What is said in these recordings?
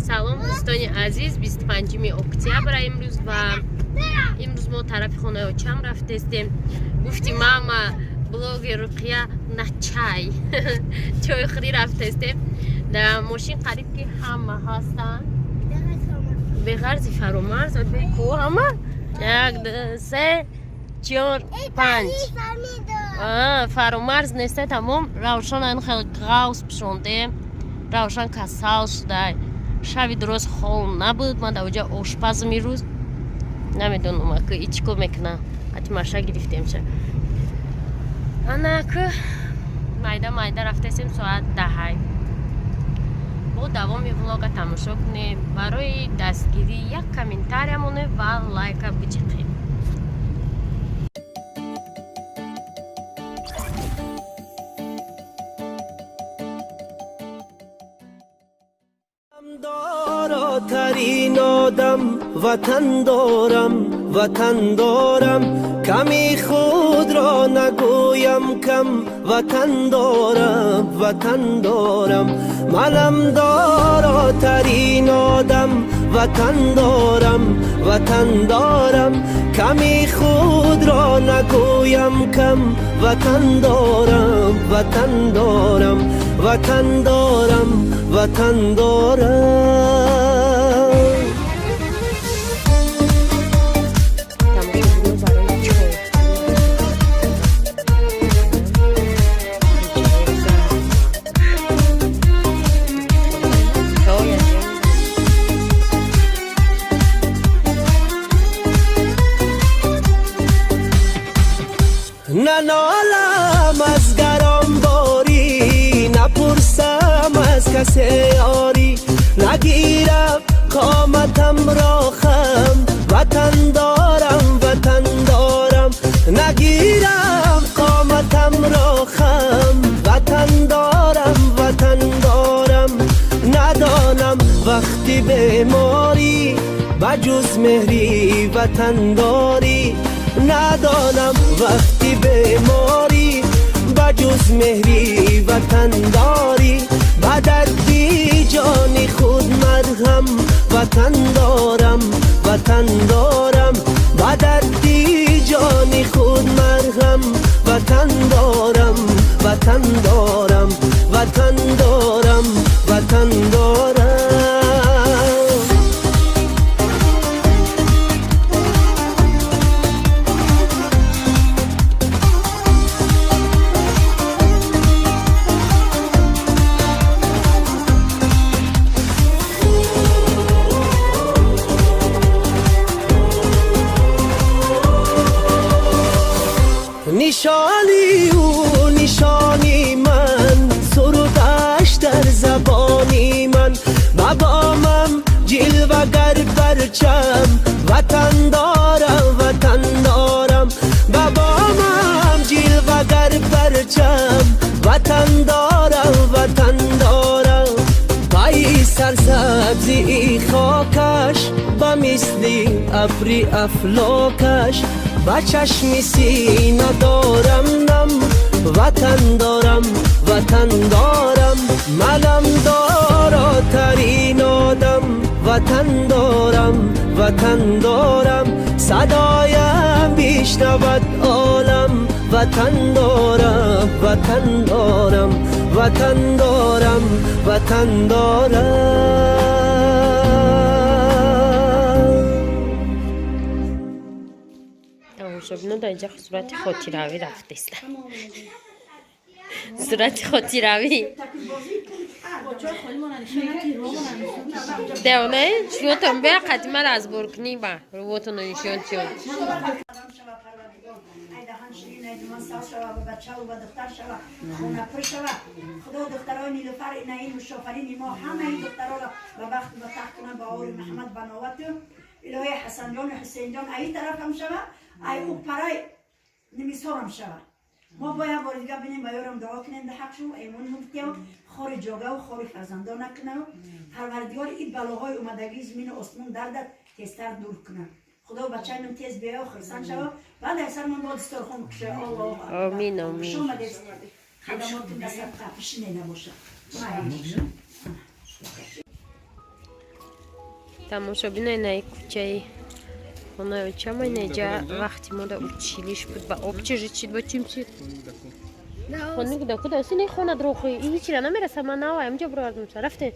Салом, дӯстони азиз. 25 октябра имрӯз ва имрӯз мо тарафи хонаи очам рафтестем. Гуфти мама, блогер Руқия, на чай, чойхӯрӣ рафтестем. Дар мошин қариб ки ҳама ҳастанд, беғарзи Фаромарз. Ку ҳама? Як, ду, се, чор, панҷ. Фаромарз неста. Тамом. Равшан айн хел ғавс пишондем. Равшан касал шуда, шаби дуроз хол набуд. Ман дар оҷа ошпазм ирӯз, намедонам, аку и чӣ кор мекунам. Ати маша гирифтемша. Анаку майда майда рафтесем, соат 10-ҳай. Бо давоми влога тамошо кунем. Барои дастгирӣ як комментария монед ва лайка биҷиқед. Доротарин одам, ватан дорам, ватан дорам. Ками худро нагӯям кам, ватан дорам, ватан дорам. Манам доротарин одам, ватан дорам, ватан дорам. Ками худро нагӯям кам, ватан дорам, ватан дорам, ватан дорам, ватан дорам. Тамошобино, барои чой. Чой. Нанолам аз гаронборӣ, напурсам аз касе ёрӣ, нагирам қоматамро хам, ватан дорам, ватан дорам. Нагирам қоматамро хам, ватан дорам, ватан дорам. Надонам вақти беморӣ ба ҷуз меҳри ватандорӣ, надонам вақти беморӣ ба ҷуз меҳри ватандорӣ. Ба дарди ҷони худ марҳам, ватан дорам, ватан дорам. Ба дарди ҷони худ марҳам, ватан дорам, ватан дорам, ватан дорам, ватан дорам. Нишони ӯ нишони ман, сурудаш дар забони ман. Ба бомам ҷилвагар парчам, ватан дорам, ватан дорам. Ба бомам ҷилвагар парчам, ватан дорам, ватан дорам. Пайи сарсабзии хокаш, ба мисли абри афлокаш, ба чашми сина дорам нам, ватан дорам, ватан дорам. Манам доротарин одам, ватан дорам, ватан дорам. Садоям бишнавад олам, ватан дорам, ватан дорам, ватан дорам, ватан дорам. Тамошобино, дар инҷа сурати хотиравӣ рафтеста, сурати хотиравӣ. Девонаи шумотон бия қати мара аз боркунӣ ба рувотоно нишон чиён. Шава, Парвардигор, ай даҳан ширин, ай думан сал шава, ба бачаву ба духтар шава, хона пур шава. Худо духтарои Нилуфар, инаин мушофарини мо, ҳамаи духтароро ба бахту ба тахт кунад, ба ори Муҳаммад, ба новату илоҳи Ҳасанҷону Ҳусейнҷон. Аи тарафам шава, ай ӯ парай нимисорам шава. Мо бояд бори дига бинем, ба ёрам дуо кунем, да ҳақ шу эмон муфтиям, хори ҷогаву хори фарзандо накунам. Парвардигор ин балоҳои омадагии зимину осмон дардат тезтар дур кунад. Худо бачаи ман тез биёю хурсанд шава, баъд аз сар ман бо дисторхон куша. Аллоҳ. Омин, омин. Хуш омадед, хадамотун дастат пишине набоша. Тамошобино, инаи кӯчаи хонаи очама, инаҷа вақти мо да училище буд, ба общежитие бо чим чи хони кӯдаку да сини хона дрохи и ҳичира намераса. Ман нава амҷа бировардам, рафте.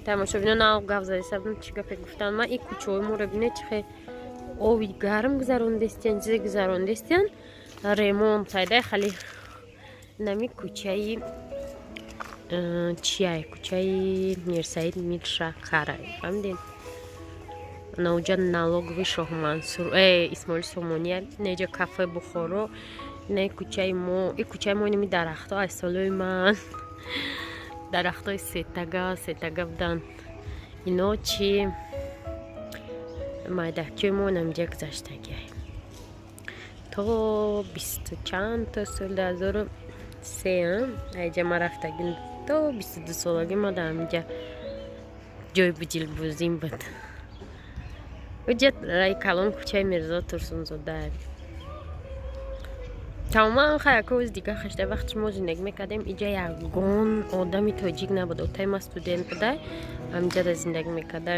Тамошобино, нав гап задисабм, чӣ гапе гуфтан. Ман и кӯчаҳои моро бине, чи хе оби гарм гузарондестиян, чизе гузарондестиян, ремонт сайдай хали. Нами кӯчаи чияй, кӯчаи Мирсаид Миршакарай, фаҳмидем. Науҷа налоговый Шоҳмансур, Исмоили Сомония, неҷа кафе Бухоро. Не, кӯчаи мо, и кӯчаи мо, инами дарахтҳо аз солои ман, дарахтҳои сетага сетага буданд. Ино чи майдакиҳои мо намиҷа гузаштагиай то бисту чанд, то соли 2003 айҷа ма рафтагим. То 22 солагӣ ма дар ҳамиҷа ҷои буҷилбозим буд. Уҷа раи калон кӯчаи Мирзо Турсунзода. Тамоман хаяко оз дига хашта. Вақти мо зиндагӣ мекардем, иҷа ягон одами тоҷик набуд. Отаи ма студент буда, ҳамиҷада зиндагӣ мекарда,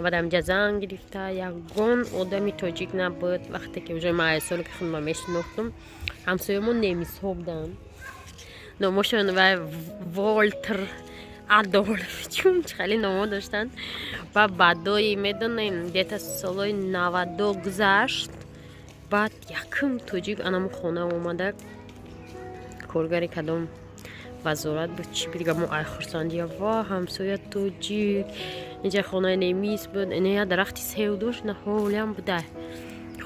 баъд ҳамиҷа зан гирифта. Ягон одами тоҷик набуд. Вақте ки уже ма соли ки худма мешинохтум, ҳамсоямон немисҳо буданд, номошон ва Волтер, Адолф, чун хеле номо доштанд. Ва баъдои, медонем, где-то солҳои 90 гузашт, баъд якум тоҷик анаму хона омада, коргари кадом вазорат буд, чӣ буд. Дига мо ай хурсандия: «Ва, ҳамсоя тоҷик!» Инҷа хонаи немис буд, ина я дарахти сев дошт, на ҳолиам буда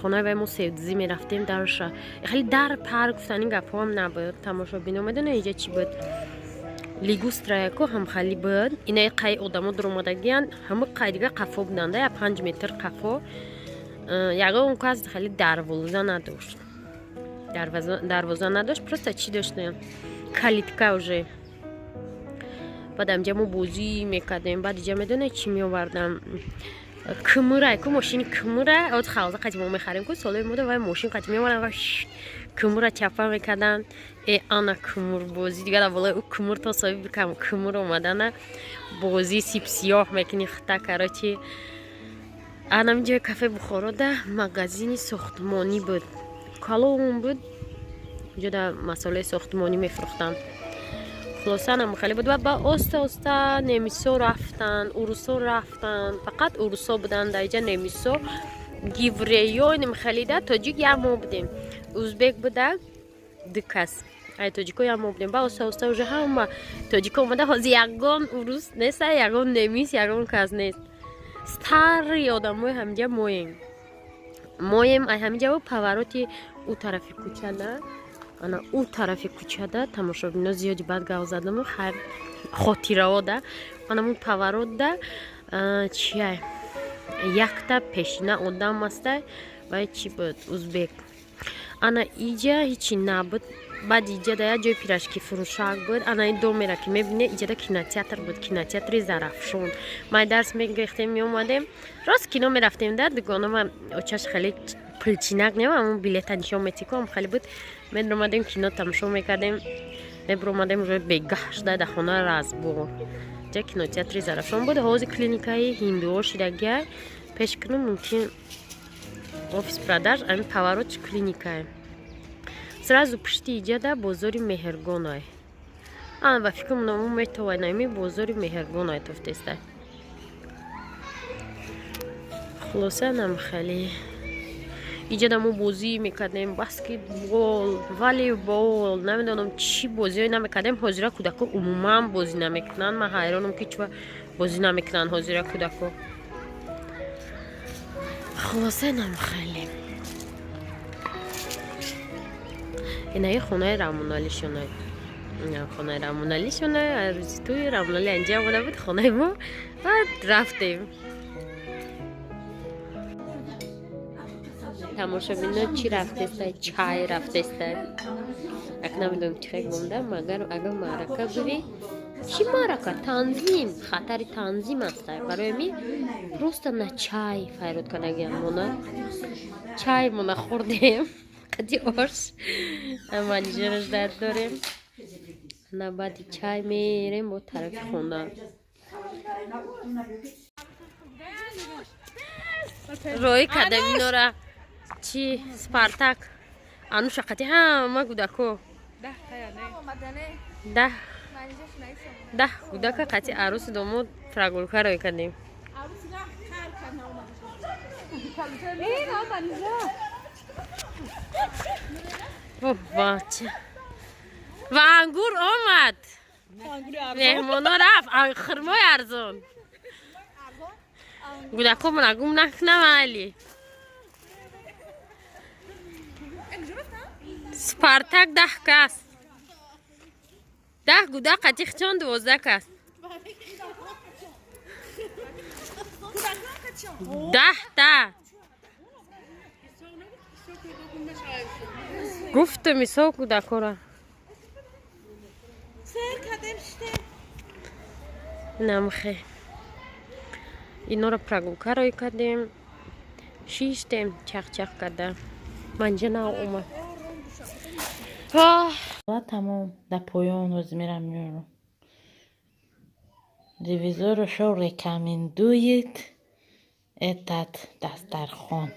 хонаи вай. Мо севдизӣ мерафтем, дарша хеле дар пар гуфтан, ин гапҳоам набуд. Тамошобино, медонед, инҷа чӣ буд? Лигустраяко ҳамхали буд. Инаи қай одамо дуромадагиянд, ҳама қай дига қафо буданда, я 5 метр қафо. Ягон кас хеле дарвоза надошт, дарвоза надошт, просто чӣ доштем, калитка уже. Баъд амҷа мо бозӣ мекардем. Баъд иҷа, медонед, чӣ меовардам? Кмура ку, мошини кмура от халза қати мо мехарем ку, солои мода вай мошин қати меовардам ва кмура чапа мекардам. Э, ана кмурбозӣ дига, дар болои ӯ кмур то соҳиби кмур омадана бозӣ сипсиёҳ мекунӣ хита. Короче, анами ҷои кафе Бухорода магазини сохтмонӣ буд, калон буд, ҷода масолаи сохтмонӣ мефурӯхтанд. Хулоса, намхеле буд. Ва ба оста оста немисо рафтанд, урусо рафтанд, фақат урусо буданд дар иҷа, немисо, евреё немхелида. Тоҷик як мо будем, узбек буда ду кас, ай тоҷико як мо будем. Ба оста оста уже ҳама тоҷико омада, ҳозир ягон урус неста, ягон немис, ягон кас нест. Старый одамои ҳамиҷа моем, моем. Ай ҳамиҷа повороти ӯ тарафи кӯчада, ана ӯ тарафи кӯчада. Тамошобино, зиёди бад гав задаму, хайр, хотирао да. Анамун поворотда чия якта пешина одам аста, вай чӣ буд, узбек. Ана иҷа ҳичи набуд. Баъд иҷада як ҷои пирожки фурӯшак буд. Ана ин домера ки мебине, иҷада кинотеатр буд, кинотеатри Зарафшон. Май дарс мегирифтем, меомадем, рост кино мерафтем. Да дугонама очаш хеле пулчинак не, амн билета нишон метиком хеле буд. Медромадем, кино тамошо мекардем, мебиромадем, уже бегаҳ шуда дар хона разбор. Ҷа кинотеатри Зарафшон буд. Ҳозир клиникаи ҳиндуо шидагия, пеш кунам, мумкин офис продаж. Ами поворот клиникае, сразу пушти иҷада бозори Меҳргонай. Ана, ба фикрам, ному метовай, нами бозори Меҳргонай тофтеста. Хулоса, нам хеле иҷада мо бозӣ мекардем, баскетбол, волейбол, намедонам чӣ бозиҳое намекардем. Ҳозира кӯдако умуман бозӣ намекунанд. Ман ҳайронам, ки чува бозӣ намекунанд ҳозира кӯдако. Хулоса, нам хеле инаи хонаи Рамоналишонай, хонаи Рамоналишонай. Рӯзи тӯи Рамонали анҷа омада буд хонаи мо, баъд рафтем. Тамошобино, чӣ рафтеста? Чай рафтеста. Ак намедонам, чӣ хел гумда, магар агар маърака гӯӣ, чӣ маърака, танзим, хатари танзим аста. Барои ми просто на чай файрод кардагиам, мона чай мона хӯрдем, қади ош манижараш дард дорем. На баъди чай мерем бо тарафи хона. Роӣ кардам инора чи Спартак ануша қати ҳама гудако 10 10 гудака қати арӯси домод прогулка роӣ кардем. Бача ва ангур омад, меҳмоно рафт, хурмои арзон. Гудакомона гум накунам. Али Спартак 10 кас, 10 гудак қати хичон 12 кас, 10 та. Гуфтам исо кӯдакора намхе инора прогулка рой кардем, шиштем, чахчах карда. Манҷа нав омад. Тамом, дар поён ҳозир мерам, меёрам. Ревизору шо рекомендует этот дастархон.